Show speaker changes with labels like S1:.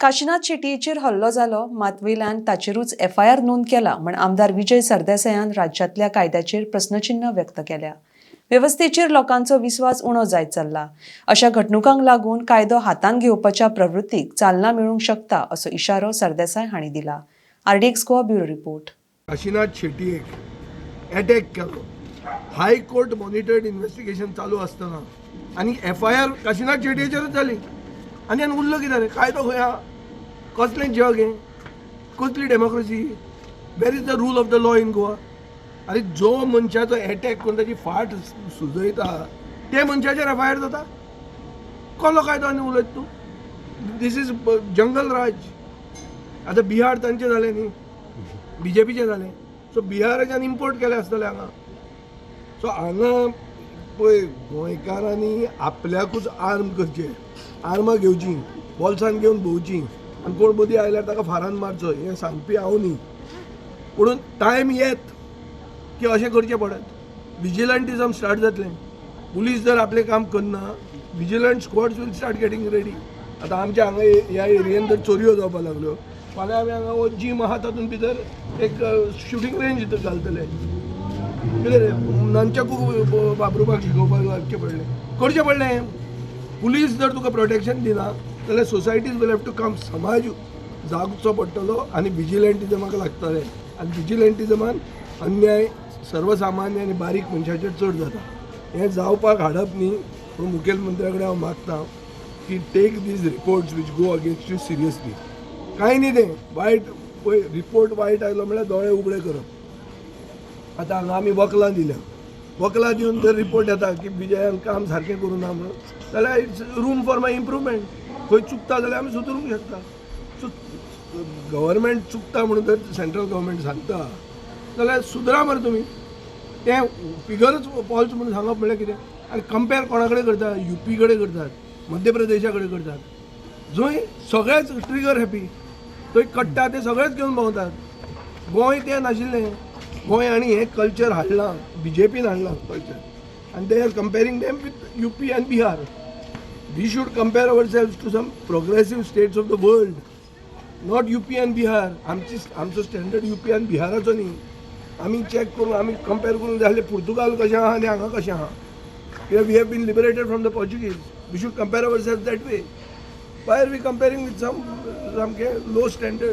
S1: काशिनाथ शेटयेचेर हल्लो जालो, मात वयल्यान ताचेरूच एफआयआर नोंद केला म्हण आमदार विजय सरदेसायान राज्यांतल्या कायद्याचेर प्रस्नचिन्ह व्यक्त केल्या. वेवस्थेचेर लोकांचो विस्वास उणो जायत चल्ला. अशा घडणुकांक लागून कायदो हातांत घेवपाच्या प्रवृत्तीक चालना मेळूंक शकता, असो इशारो सरदेसाय हांणी दिला. RDX Goa, bureau report.
S2: Kashinath शेटयेक अटॅक केलो, हायकोर्ट मॉनिटर्ड इन्व्हेस्टिगेशन चालू आसतना आनी एफआयआर काशिनाथ शेटयेचेरूच जाली. आनी आनी उरलो कितें रे? कायदो खंय आहा? कसलें जग हें? कसली democracy? Where is the rule of the law in Goa? आनी जो मनशाचो एटॅक करून ताची फाट सुजयता, ते मनशाचेर एफआयआर जाता? कसलो कायदो आनी उलयत तूं? This is jungle Raj. आतां बिहार तांचें जालें न्ही, बीजेपीचें जालें. सो बिहाराच्यान इम्पोर्ट केलें आसतलें हांगा. सो हांगा पळय, गोंयकारांनी आपल्याकूच आर्म करचें, आर्मां घेवचीं, बोल्सान घेवन भोंवचीं आनी कोण मदीं आयल्यार ताका फारान मारचो, हें सांगपी हांव न्ही. पुणून टायम येत की अशें करचें पडत. विजिलंटिजम स्टार्ट जातलें. पुलीस जर आपलें काम करना, vigilant squads will start getting ready. आतां आमच्या हांगा ह्या एरियेन जर चोरयो जावपाक लागल्यो, फाल्यां आमी हांगा हो जीम आहा, तातूंत भितर एक शुटींग रेंज घालतले. कितें रे, नंचकू वापरुपाक शिकोवपाक लागचें पडलें, करचें पडलें. पुलीस जर तुका प्रोटेक्शन दिना जाल्यार societies will have to come. समाज जागचो पडटलो आनी विजिलंटिजमाक लागतलें. आनी विजिलंटिजमान अन्याय सर्वसामान्य आनी बारीक मनशाचेर चड जाता. हें जावपाक हाडप न्ही पूण मुखेलमंत्र्या कडेन हांव मागता की take these reports which go against you seriously. कांय न्ही तें वायट. पळय, रिपोर्ट वायट आयलो म्हळ्यार दोळे उगडे करप. आतां हांगा आमी वकलां दिल्या. वकलां दिवन जर रिपोर्ट येता की विजयान काम सारकें करूं ना म्हणून, जाल्यार it's room for my improvement. खंय चुकता जाल्यार आमी सुदरूंक शकता. सो गव्हर्मेंट चुकता म्हणून जर सेंट्रल गव्हर्मेंट सांगता जाल्यार सुदरा मरे तुमी. तें फिगरूच फॉल्स म्हणून सांगप म्हणल्यार कितें? आनी कंपेर कोणा कडेन करता? युपी कडेन करतात, मध्य प्रदेशा कडेन करतात, जंय सगळेच ट्रिगर हॅपी. थंय कट्टा ते सगळेच घेवन भोंवतात. गोंय तें नाशिल्लें. गोंय आनी हें कल्चर हाडलां, बीजेपीन हाडलां कल्चर, आनी they are comparing them with UP and Bihar. We should compare ourselves to some progressive states of the world, not UP and Bihar. आमची आमचो स्टँडर्ड युपी आनी बिहाराचो न्ही. आमी चॅक करून, आमी कंपेर करून जाल्यार पुर्तुगाल कशें आहा आनी हांगा कशें आहा, कित्याक we have been liberated from the Portuguese. We should compare ourself that way. Why are we comparing with some सामकें लो स्टँडर्ड?